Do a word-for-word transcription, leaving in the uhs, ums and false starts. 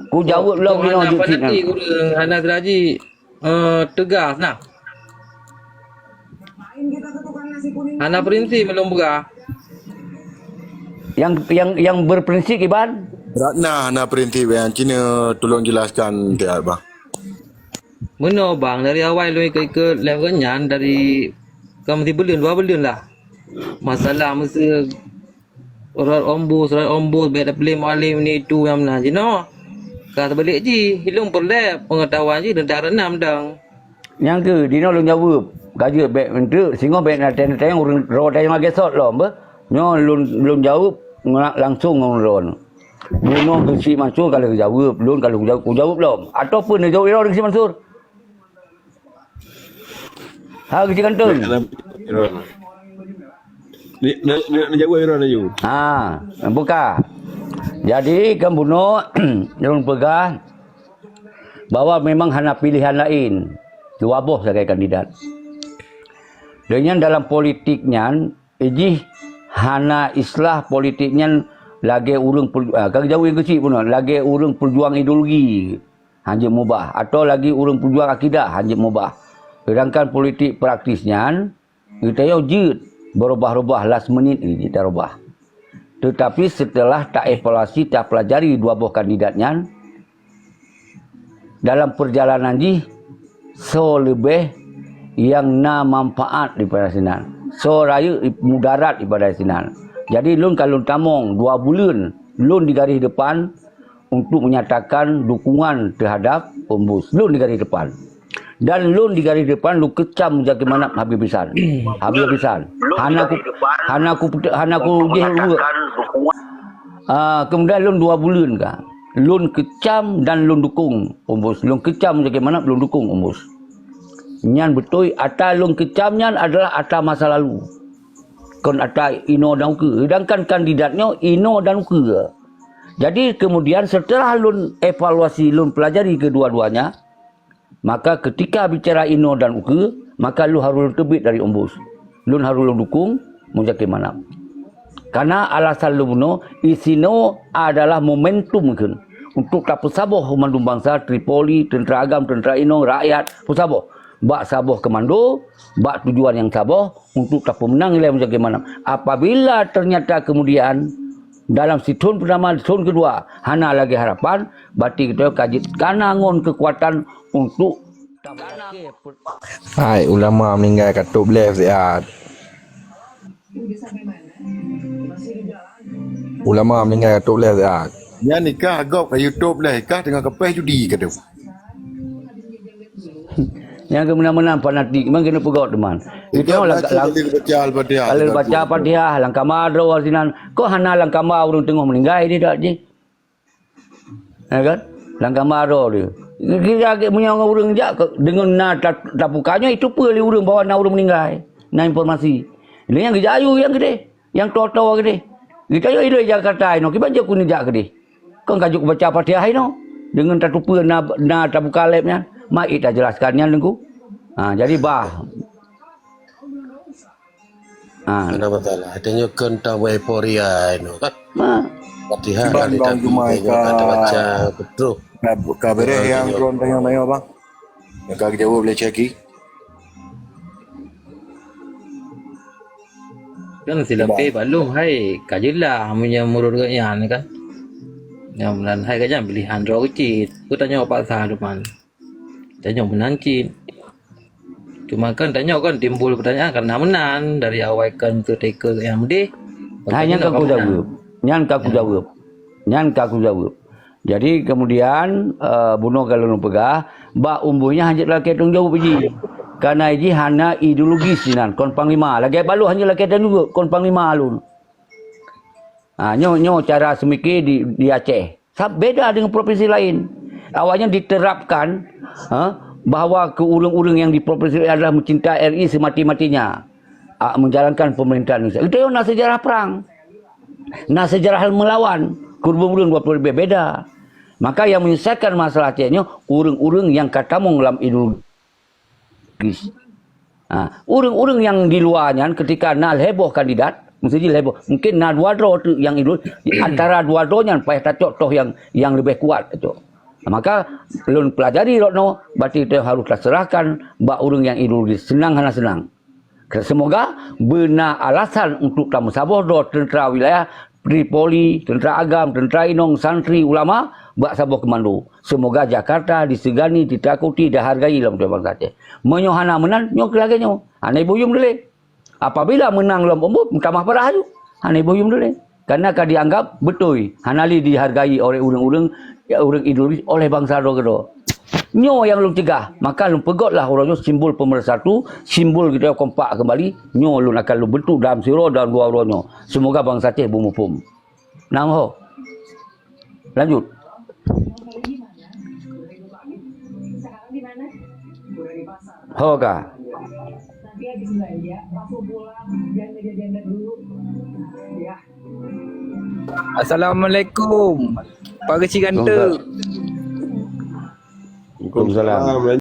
Kujaweueb lom. Kok hana fanatik ureueng, hana siraji, eh, teugas nah. Hana prinsip lôn peugah. Yang, yang, yang berprinsip, Iban? Ratna hana prinsip, yang Cina, tolong jelaskan, Tiat, bang. Meunoe, bang, dari awai lôn ikot-ikot lé nyan dari ka meusibuleuen, dua buleuen lah. Masalah meusu rot ombus, rot ombus, bèk tapeuleueh mualim ni itu nyang meunan. Jinoe ka teubalek jih, ilôn peureulèe peungeutahuan jih teuntang reunam dang. Nyang keu, jinoe lôn jaweueb, ka jeuet bèk meunteuk, singoh bèk na teuntang ureueng droe tanyong lagèe sot lom beuh. Nyoe lôn, lôn jaweueb langsong ngon droeneuh. Bunoe keu Syik Mansur ka lheueh jaweueb, lôn ka lheueh jaweueb, kujaweueb lom. Ataupun neujaweueb droe keu Syik Mansur? Ha, keuci kantong. Ni, ni, ni, ni jaweueb Iron laju. Ha, buka. Jadi, kan bunoe, lôn peugah bahwa memang hana pilihan laén. Dua boh sagai kandidat. Dan nyan dalam politik nyan, jih hana islah politik nyan lagèe ureueng per-, ah, ka jaweueb keuci bunoe, lagèe ureueng peujuang ideologi. Hanjeuet mubah, atawa lagi ureueng peujuang akidah hanjeuet mubah. Seudangkan politik praktis nyan, geutanyoe jeuet beurubah-rubah, last minute jih tarubah. Teutapi seuteulah taevaluasi, tapelajari dua boh kandidat nyan, dalam peurjalanan jih, soe leubeh nyang na manfaat daripada sinan, soe rayeuk mudarat daripada sinan. Jadi, lôn ka lôn tamong dua buleuen lôn di garéh depan, untuk menyatakan dukungan terhadap Ombus. Lôn di garéh depan. Dan lôn di garéh depan, lôn keucam Muzakir Manaf habéh-habéhan. Habéh-habéhan. Hana ku, hana ku, hana ku jih ureueng. Ah, kemudian lôn dua buleuen ka. Lôn keucam dan lôn dukung Ombus. Lôn keucam Muzakir Manaf, lôn dukung Ombus. Nyan beutôi, ata lôn keucam nyan adalah ata masa lalu. Kon ata inoe dan ukeue. Sedangkan kandidat nyoe inoe dan ukeue. Jadi, kemudian setelah lôn evaluasi, lôn pelajari kedua-duanya, maka ketika bicara inoe dan ukeue, maka lôn harôh lôn teubiet dari Ombus. Lôn harôh lôn dukung Muzakir Manaf. Karena alasan lôn bunoe, isinoe adalah momentum kheun untuk tapeusaboh mandum bansa, Tripoli, teuntra agam, teuntra inong, rakyat, peusaboh. Bak saboh komando, bak tujuan nyang saboh, untuk tapeumeunang ilèe Muzakir Manaf. Apabila ternyata kemudian dalam sithon peutama, thon keudua hana lagèe harapan, berarti geutanyoe ka jeuet kana ngon keukuatan untuk Hai, ulama meuninggai ka top leh siat. Ulama meuninggai ka top leh siat. Nyan nikah gob ka YouTube leh, nikah teungoh kapéh judi ka tu. Nyang keumeunang-meunang fanatik, memang keuneuk peugah teuma. Itu lam, lam, kalau baca Al-Fatihah, lam kama droe sinan. Kok hana lam kama ureueng teungoh meuninggai di dak jih? Ya kan? Lam kama droe dia. Kira meunyoe ureueng jak deungon na ta-, tabuka nyoe, itu peue lé ureueng bahwa na ureueng meuninggai. Na informasi. Lé nyang geujak ayue nyang keudeh. Nyang toe-toe keudeh. Geutanyoe ilée Jakarta inoe, kiban jeuet keuneuk jak keudeh. Kon ka jeuet baca Fatihah inoe. Deungon tateupeue na, na tabuka lab nyan. Mari tajelaskan nyan, Teungku. Ha, jadi bah. Ha. Hana masalah. Tanyoe kon taeuporia inoe kan. Ha. Fatihah. Kiban ka Bang Jumai ka baca beutôi. Ka, ka beureh nyang droen tanyong-tanyong, Bang. Nyang ka geujaweueb lé Cik Aki. Kan silapeh bak lôn hai ka jeulaih meunyoe meunurot gobnyan kan. Nyang meunan hai ka nyan pilihan droe cit. Peue tanyoe paksa teuma. Tanyoe meunan cit. Cuma kan tanyoe kan timbul peutanyaan karena meunan dari awai kan teuka nyang meudeh. Hai, nyan ka kujaweueb. Nyan ka kujaweueb. Nyan ka kujaweueb. Jadi, kemudian, eh, bunoe ka lôn peugah, bak Ombus nyan hana jeuet lakée tanggong jaweueb jih. Karena jih hana ideologis sinan, kon panglima. Lagée bak lôn hana jeuet lakée tanggong jaweueb, kon panglima lôn. Ha, nyoe, nyoe cara seumike di, di Aceh. Sa-, beda deungon provinsi laén. Awaknyan diterapkan, ha, bahwa keu ureuëng-ureuëng nyang di provinsi laén adalah mencintai R I semati-matinya. A, menjalankan pemerintahan Indonesia. Itu na sejarah perang. Na sejarah melawan, keu ureuëng dua ploh leubeh beda. Maka nyang menyelesaikan masalah Aceh nyoe ureuëng-ureuëng nyang ka tamong lam ideologis. Ha, ureuëng-ureuëng nyang di luwa nyan ketika na lhée boh kandidat, meusti jih lhée boh. Mungkin na dua droe teuk nyang ideologis, di antara dua droe nyan payah tacok toh nyang, nyang leubeh kuat tacok. Maka lôn pelajari rot nyoe, berarti teuh harôh taseurahkan bak ureuëng nyang ideologis, seunang hana seunang. Seumoga beuna alasan untuk tameusaboh droe teuntra wilayah, Tripoli, teuntra agam, teuntra inong, santri, ulama, bak saboh keumando. Seumoga Jakarta disegani, ditakuti, dihargai lam bansa Aceh. Meunyoe hana meunan, nyoe keuh lagée nyoe. Hana iboh yum dilée. Apabila meunang lom umbot, meutamah parah aju. Hana iboh yum dilée. Karena ka dianggap beutôi, hana lé dihargai oleh ureuëng-ureuëng, ya, ureuëng ideologis oleh bansa droe keudroe. Nyoe nyang lôn cegah, maka lôn peugotlah uroe nyoe simbol pemersatu, simbol geutanyoe kompak keumbali. Nyoe lôn akan lôn bentuk dalam sidroe dalam dua uroe nyoe. Seumoga bansa Aceh beumuphom. Nang ho. Lanjut. Ho ka. Assalamualaikum. Pak Geuchik Gante. Waalaikumsalam.